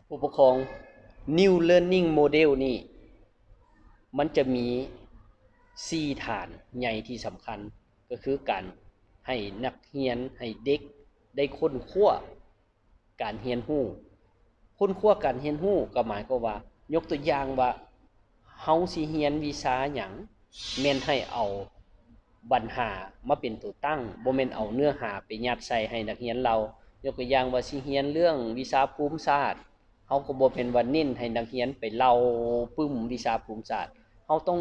ຜູ້ປົກຄອງ, New Learning Model ນີ້ ມັນຈະມີສີ່ຖານໃຫຍ່ທີ່ສຳຄັນ, ກໍຄືການໃຫ້ນັກຮຽນ, ໃຫ້ເດັກໄດ້ຄົ້ນຄວ້າການຮຽນຮູ້. ຄົ້ນຄວ້າການຮຽນຮູ້ກໍໝາຍຄວາມວ່າ, ຍົກຕົວຢ່າງວ່າ, ເຮົາຊິຮຽນວິຊາຫຍັງ, ແມ່ນໃຫ້ເອົາບັນຫາມາເປັນຕົວຕັ້ງ, ບໍ່ແມ່ນເອົາເນື້ອຫາໄປຍັດໃສ່ໃຫ້ນັກຮຽນເລົ່າ. ຍົກຕົວຢ່າງວ່າ ຊິຮຽນເລື່ອງວິຊາພູມສາດ, ເຮົາກໍບໍ່ແມ່ນວ່າເນັ້ນໃຫ້ນັກຮຽນໄປເລົ່າປຶ້ມວິຊາພູມສາດ. ເຮົາຕ້ອງ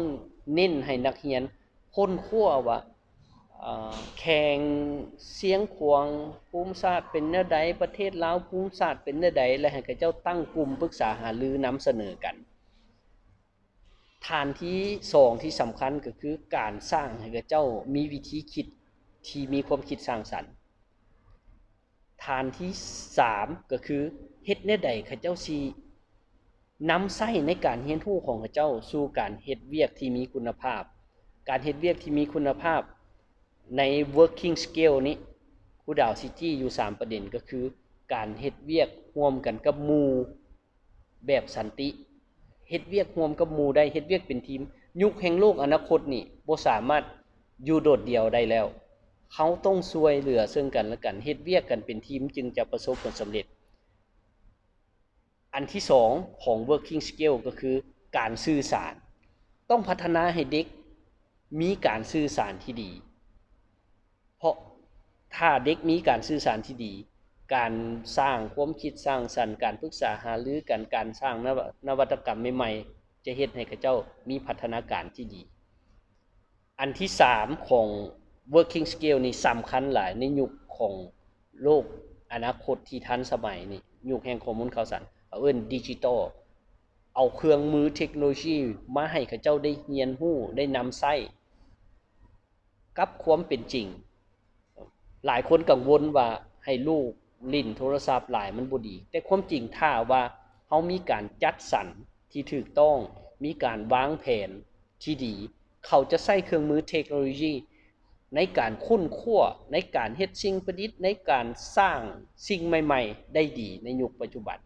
ເນັ້ນໃຫ້ນັກຮຽນຄົ້ນຄວ້າວ່າ, ເອີ, ແຂວງຊຽງຂວາງພູມສາດເປັນແນວໃດ, ປະເທດລາວພູມສາດເປັນແນວໃດ, ແລະ ໃຫ້ເຂົາເຈົ້າຕັ້ງກຸ່ມປຶກສາຫາລືນຳສະເໜີກັນ. ຖານທີສອງທີ່ສຳຄັນກໍຄືການສ້າງໃຫ້ເຂົາເຈົ້າມີວິທີຄິດທີ່ມີຄວາມຄິດສ້າງສັນ. ຖານທີສາມກໍຄືເຮັດແນວໃດເຂົາເຈົ້າຊິນຳໃຊ້ໃນການຮຽນຮູ້ຂອງເຂົາເຈົ້າສູ່ການເຮັດວຽກທີ່ມີຄຸນນະພາບ. ການເຮັດວຽກທີ່ມີຄຸນນະພາບໃນ working skill ນີ້, ຄູດາວຊິຊີ້ຢູ່ສາມປະເດັນ, ກໍຄືການເຮັດວຽກຮ່ວມກັນກັບໝູ່ ແບບສັນຕິ, ເຮັດວຽກຮ່ວມກັບໝູ່ໄດ້, ເຮັດວຽກເປັນທີມ. ຍຸກແຫ່ງໂລກອະນາຄົດນີ້ບໍ່ສາມາດຢູ່ໂດດດຽວໄດ້ແລ້ວ. ເຮົາຕ້ອງຊ່ວຍເຫຼືອເຊິ່ງກັນແລະກັນ, ເຮັດວຽກກັນເປັນທີມຈຶ່ງຈະປະສົບຜົນສຳເລັດ. ອັນທີສອງຂອງ working skill ກໍຄືການສື່ສານ. ຕ້ອງພັດທະນາໃຫ້ເດັກມີການສື່ສານທີ່ດີ. ເພາະຖ້າເດັກມີການສື່ສານທີ່ດີ, ການສ້າງຄວາມຄິດສ້າງສັນ, ການປຶກສາຫາລືກັນ, ການສ້າງນະວະ, ນະວັດຕະກຳໃໝ່ໆ ຈະເຮັດໃຫ້ເຂົາເຈົ້າມີພັດທະນາການທີ່ດີ. ອັນທີສາມຂອງ working skill ນີ້ສຳຄັນຫຼາຍໃນຍຸກຂອງໂລກອະນາຄົດທີ່ທັນສະໄໝນີ້, ຍຸກແຫ່ງຂໍ້ມູນຂ່າວສານ, ເຂົາເອີ້ນດິຈິຕອລ, ເອົາເຄື່ອງມືເທັກໂນໂລຊີມາໃຫ້ເຂົາເຈົ້າໄດ້ຮຽນຮູ້, ໄດ້ນຳໃຊ້ ກັບຄວາມເປັນຈິງ. ຫຼາຍຄົນກັງວົນວ່າໃຫ້ລູກຫຼິ້ນໂທລະສັບຫຼາຍມັນບໍ່ດີ, ແຕ່ຄວາມຈິງຖ້າວ່າເຮົາມີການຈັດສັນທີ່ຖືກຕ້ອງ, ມີການວາງແຜນທີ່ດີ, ເຂົາຈະໃຊ້ເຄື່ອງມືເທັກໂນໂລຊີໃນການຄົ້ນຄວ້າ, ໃນການເຮັດສິ່ງປະດິດ, ໃນການສ້າງສິ່ງໃໝ່ໆໄດ້ດີໃນຍຸກປັດຈຸບັນ.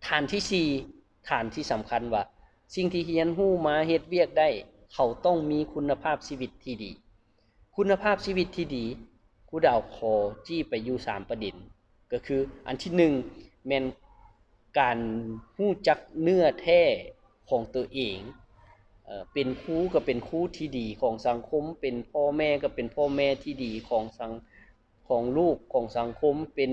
ຖານທີສີ່, ຖານທີ່ສຳຄັນວ່າ ສິ່ງທີ່ຮຽນຮູ້ມາເຮັດວຽກໄດ້, ເຂົາຕ້ອງມີຄຸນນະພາບຊີວິດທີ່ດີ. ຄຸນນະພາບຊີວິດທີ່ດີ, ຄູດາວຂໍຊີ້ໄປຢູ່ສາມປະເດັນ, ກໍຄືອັນທີໜຶ່ງ ແມ່ນການຮູ້ຈັກເນື້ອແທ້ຂອງຕົວເອງ, ເອີ, ເປັນຄູກໍເປັນຄູທີ່ດີຂອງສັງຄົມ, ເປັນພໍ່ແມ່ກໍເປັນພໍ່ແມ່ທີ່ດີຂອງສັງ ຂອງລູກຂອງສັງຄົມ, ເປັນ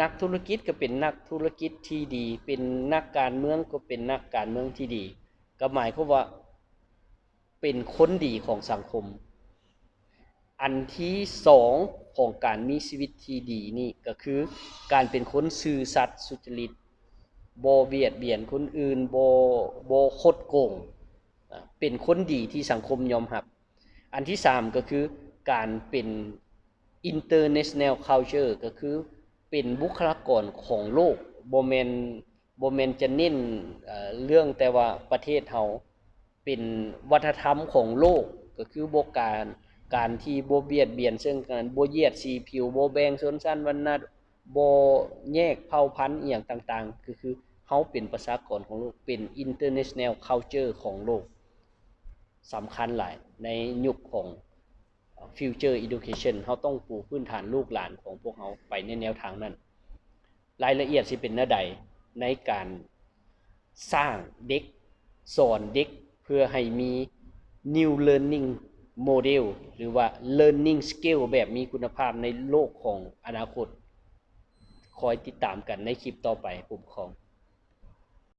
ນັກທຸລະກິດກໍເປັນນັກທຸລະກິດທີ່ດີ, ເປັນນັກການເມືອງກໍເປັນນັກການເມືອງທີ່ດີ, ກໍໝາຍຄວາມວ່າເປັນຄົນດີຂອງສັງຄົມ. ອັນທີສອງຂອງການມີຊີວິດທີ່ດີນີ້ກໍຄືການເປັນຄົນຊື່ສັດສຸຈະລິດ, ບໍ່ບຽດບຽນຄົນອື່ນ, ບໍ່, ບໍ່ຄົດໂກງ, ເປັນຄົນດີທີ່ສັງຄົມຍອມຮັບ. ອັນທີສາມກໍຄືການເປັນ international culture ກໍຄືເປັນບຸກຄະລາກອນຂອງໂລກ, ບໍ່ແມ່ນ, ບໍ່ແມ່ນຈະເນັ້ນ, ເອີ, ເລື່ອງແຕ່ວ່າປະເທດເຮົາ, ເປັນວັດທະນະທຳຂອງໂລກ, ກໍຄືບໍ່ການ, ການທີ່ບໍ່ບຽດບຽນເຊິ່ງກັນ, ບໍ່ຢຽດສີຜິວ, ບໍ່ແບ່ງຊົນຊັ້ນວັນນະ, ບໍ່ແຍກເຜົ່າພັນອີ່ຫຍັງຕ່າງໆ, ກໍຄືເຮົາເປັນປະຊາກອນຂອງໂລກ, ເປັນ international culture ຂອງໂລກ. ສຳຄັນຫຼາຍໃນຍຸກຂອງ future education, ເຮົາຕ້ອງປູພື້ນຖານລູກຫຼານຂອງພວກເຮົາໄປໃນແນວທາງນັ້ນ. ລາຍລະອຽດຊິເປັນແນວໃດໃນການສ້າງເດັກ, ສອນເດັກ ເພື່ອໃຫ້ມີ new learning model ຫຼືວ່າ learning skill ແບບມີຄຸນນະພາບໃນໂລກຂອງອະນາຄົດ? ຄອຍຕິດຕາມກັນໃນຄລິບຕໍ່ໄປ. ຜູ້ປົກຄອງ.